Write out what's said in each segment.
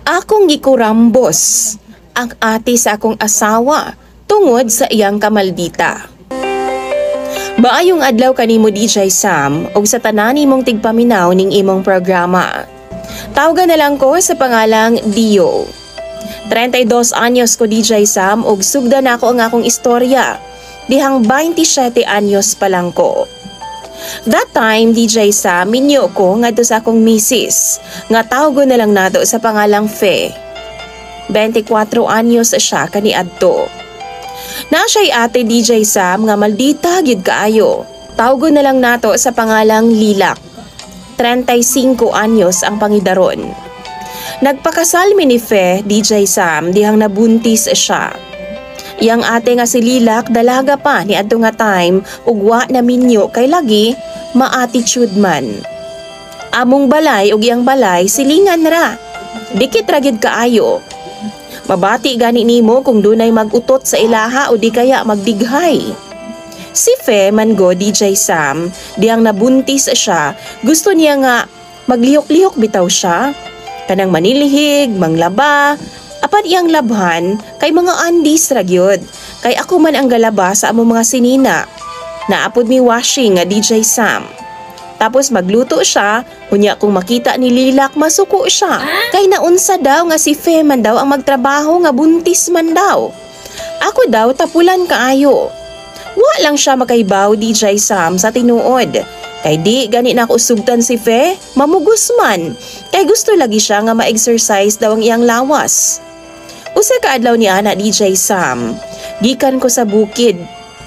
Akong gikurambos ang ate sa akong asawa tungod sa iyang kamaldita. Maayong adlaw kanimo, DJ Sam, ug sa tanan nimong tigpaminaw ning imong programa. Tawgan na lang ko sa pangalang Dio. 32 anyos ko, DJ Sam, ug sugdan nako ang akong istorya dihang 27 anyos pa lang ko. That time, DJ Sam, minyo ko ngadto sa akong misis, nga tawgon na lang nato sa pangalang Fe. 24 anyos siya kaniadto. Na siya'y ate, DJ Sam, nga maldita gyud kaayo. Tawgon na lang nato sa pangalang Lilak. 35 anyos ang pangidaron. Nagpakasal mi ni Fe, DJ Sam, dihang nabuntis siya. Iyang ate nga si Lilak dalaga pa ni adto nga time ug wa na minyo kay lagi ma-attitude man. Among balay ug iyang balay silingan ra. Dikit ra gyud kaayo. Mabati gani nimo kung dunay mag-utot sa ilaha o di kaya magdighay. Si Fe man go, DJ Sam, dihang nabuntis siya, gusto niya nga maglihok-lihok bitaw siya. Kanang manilihig, manglaba, apan iyang labhan kay mga undies ra gyud. Kay ako man ang galaba sa among mga sinina. Naa pod mi washing nga, DJ Sam. Tapos magluto siya, unya kung makita ni Lilak masuko siya. Kay naunsa daw nga si Fe man daw ang magtrabaho nga buntis man daw. Ako daw tapulan kaayo. Wa lang siya makaibaw, DJ Sam, sa tinuod. Kay di gani na ako sugtan si Fe, mamugos man. Kay gusto lagi siya nga ma-exercise daw ang iyang lawas. Usa ka adlaw ni ana, DJ Sam, gikan ko sa bukid.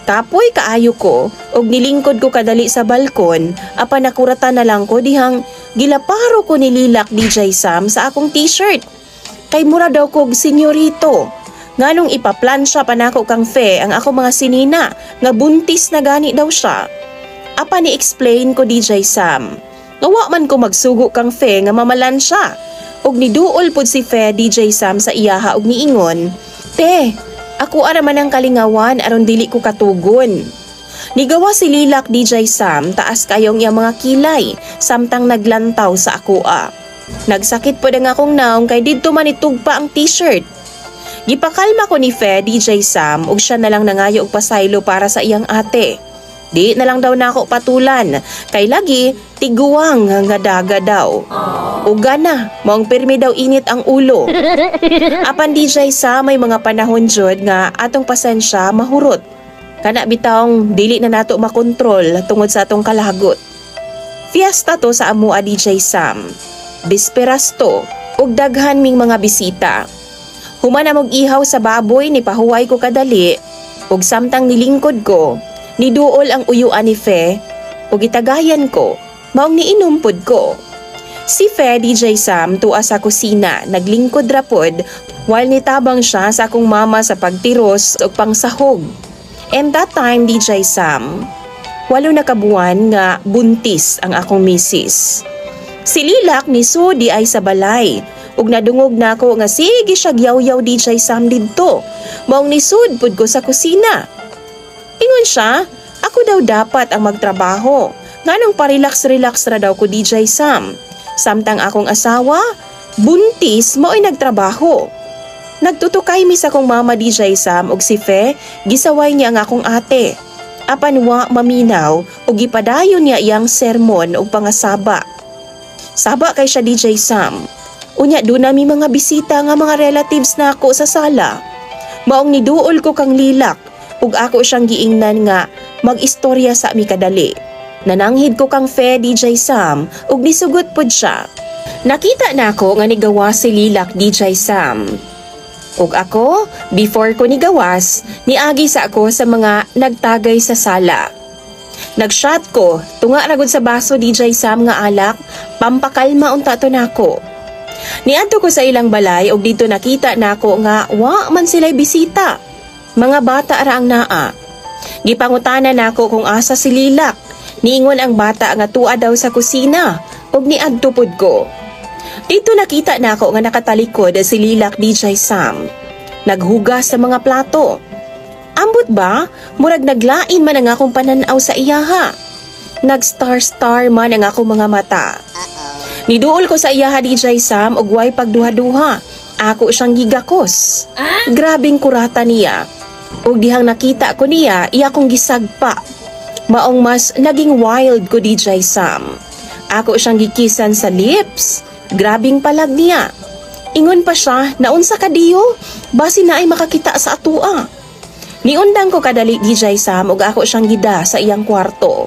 Kapoy kaayo ko ug nilingkod ko kadali sa balkon, apan nakuratan na lang ko dihang gilaparo ko ni Lilak, DJ Sam, sa akong t-shirt. Kay mura daw kog senyorito. Nganong ipaplansya pa nako kang Fe ang ako mga sinina nga buntis na gani daw siya. Apan ni-explain ko, DJ Sam, nga wa man ko magsugo kang Fe nga mamalansya. Ug niduol pod si Fe, DJ Sam, sa iyaha ug niingon, "Te, ako ara man ang kalingawan aron dili ko katugon." Nigawa si Lilak, DJ Sam, taas kayong iyang mga kilay samtang naglantaw sa akoa. Nagsakit pod ang akong naong kay didto man itugpa ang t-shirt. Gipakalma ko ni Fe, DJ Sam, ug siya na lang nangayo og pasaylo para sa iyang ate. Di na lang daw nako patulan kay lagi tiguang nga daga daw. Ug gana, maong pirmi daw init ang ulo. Apan, DJ Sam, may mga panahon jud nga atong pasensya mahurot. Kana bitawng dili na nato makontrol tungod sa atong kalagot. Fiesta to sa amoa, DJ Sam. Bisperas to ug daghan ming mga bisita. Human amog ihaw sa baboy, ni pahuway ko kadali ug samtang nilingkod ko, niduol ang uyuan ni Fe ug gitagayan ko, maong niinom pod ko. Si Fe, DJ Sam, tua sa kusina, naglingkod ra pod while nitabang siya sa akong mama sa pagtiros ug pangsahog. And that time, DJ Sam, 8 na kabuwan nga buntis ang akong misis. Si Lilak ni Sudi ay sa balay ug nadungog nako nga sige siya yaw-yaw, DJ Sam, didto. Maong nisud pud ko sa kusina. Ingon siya, ako daw dapat ang magtrabaho. Nganong pa-relax-relax ra daw ko, DJ Sam. Samtang akong asawa, buntis, mao'y nagtrabaho. Nagtutukay mi sa akong mama, DJ Sam, ug si Fe, gisaway niya ang akong ate. Apan wa maminaw ug gipadayon niya iyang sermon ug pangasaba. Saba kay siya, DJ Sam. Unya duna mi mga bisita nga mga relatives nako sa sala. Maong niduol ko kang Lilak ug ako siyang giingnan nga mag-istorya sa mi kadali. Nananghid ko kang Fe, DJ Sam, ug nisugot pod siya. Nakita nako nga nigawas si Lilak, DJ Sam. Ug ako, before ko nigawas, niagi sa ako sa mga nagtagay sa sala. Nag-shot ko, tunga ragod sa baso, DJ Sam, nga alak, pampakalma unta to nako. Niadto ko sa ilang balay ug dito nakita nako nga wa man sila'y bisita. Mga bata ra ang naa. Gipangutana nako kung asa si Lilak. Niingon ang bata nga tua daw sa kusina ug niadto pud ko. Dito nakita nako nga nakatalikod si Lilak, DJ Sam. Naghugas sa mga plato. Ambot ba, murag naglain man ang akong pananaw sa iyaha. Nag-star-star man ang akong mga mata. Niduol ko sa iyaha, DJ Sam, ug way pagduha-duha. Ako siyang gigakos. Grabing kurata niya. Ug dihang nakita ko niya, iya kong gisagpa. Maong mas naging wild ko, DJ Sam. Ako siyang gikisan sa lips. Grabing palag niya. Ingon pa siya, "Naunsa ka, Dio? Basi naay makakita sa atua." Niundang ko kadali, DJ Sam, ug ako siyang gida sa iyang kwarto.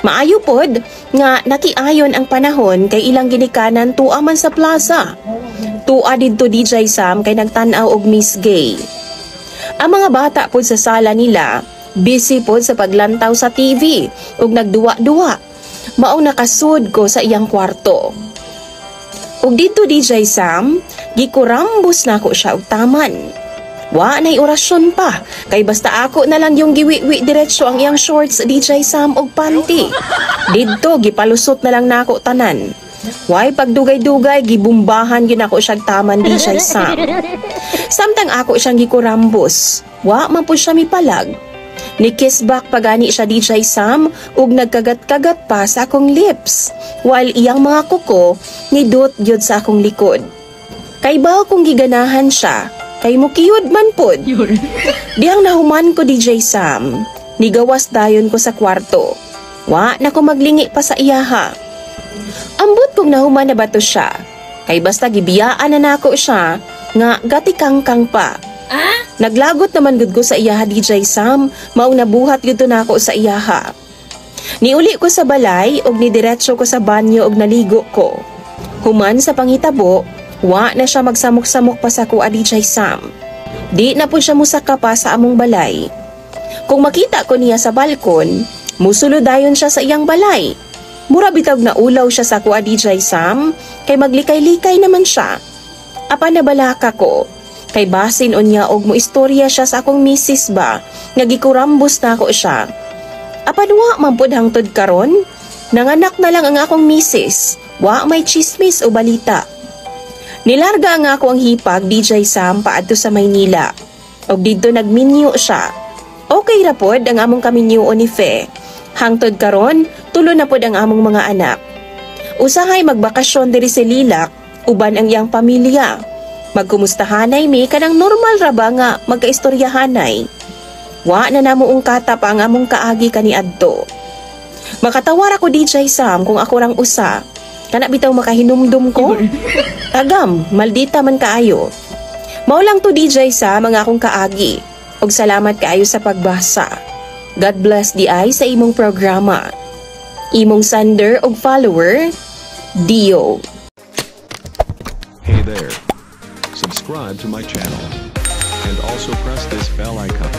Maayo pod nga nakiayon ang panahon kay ilang ginikanan tua man sa plaza. Tua didto, DJ Sam, kay nagtan-aw og Miss Gay. Ang mga bata pod sa sala nila, busy pod sa paglantaw sa TV ug nagduwa-duwa. Maong nakasud ko sa iyang kwarto. Ug didto, DJ Sam, gikurambos nako siya og taman. Wa na'y orasyon pa, kay basta ako na lang yung giwiwi diretso ang iyang shorts, DJ Sam, og panty. Didto, gipalusot na lang nako tanan. Way pagdugay-dugay, gibumbahan gyud nako siyag taman, DJ Sam. Samtang ako siyang gikurambos, wa man po siya mipalag. Ni kiss back pagani siya, DJ Sam, ug nagkagat-kagat pa sa akong lips while iyang mga kuko nidot gyud sa akong likod. Kay baw kung giganahan siya, kay mukiyod man pod. Dihang nahuman ko, DJ Sam, nigawas dayon ko sa kwarto. Wa na ko maglingi pa sa iyaha. Ambot kung nahuman na ba to siya. Kay basta gibiyaan na nako siya nga gatikangkang pa. Naglagot naman gud ko sa iyaha, DJ Sam, maong nabuhat gyud to nako sa iyaha. Niuli ko sa balay ug nidiretso ko sa banyo ug naligo ko. Human sa panghitabo, wa na siya magsamok-samok pa sa kuha, DJ Sam. Di na po siya musaka pa sa among balay. Kung makita ko niya sa balkon, musulod dayon siya sa iyang balay. Mura bitaw na ulaw siya sa kuha, DJ Sam, kay maglikay-likay naman siya. Apan nabalaka ko, kay basin unya og mo istorya siya sa akong misis ba, nga gikurambos na ako siya. Apan wa man pud hangtod karon, nanganak na lang ang akong misis, wa may chismis o balita. Nilarga ang ako ang hipag, DJ Sam, paadto sa Maynila. Og didto nagminyo siya. Okay ra pod ang among kaminyo ni Fe. Hangtod karon, tulo na pod ang among mga anak. Usahay magbakasyon diri si Lilak uban ang iyang pamilya. Magkumustahanay mi kanang normal ra ba nga magkaistoryahanay. Wa na namo ungkata pa ang among kaagi kaniadto. Makatawar ako, DJ Sam, kung ako rang usa. Kana bitaw makahinumdum ko. Tagam, maldita man kaayo. Mao lang to, DJ Sam, ang akong kaagi. Og salamat kaayo sa pagbasa. God bless diay sa imong programa. Imong sender og follower, Dio. Hey there. Subscribe to my channel. And also press this bell icon.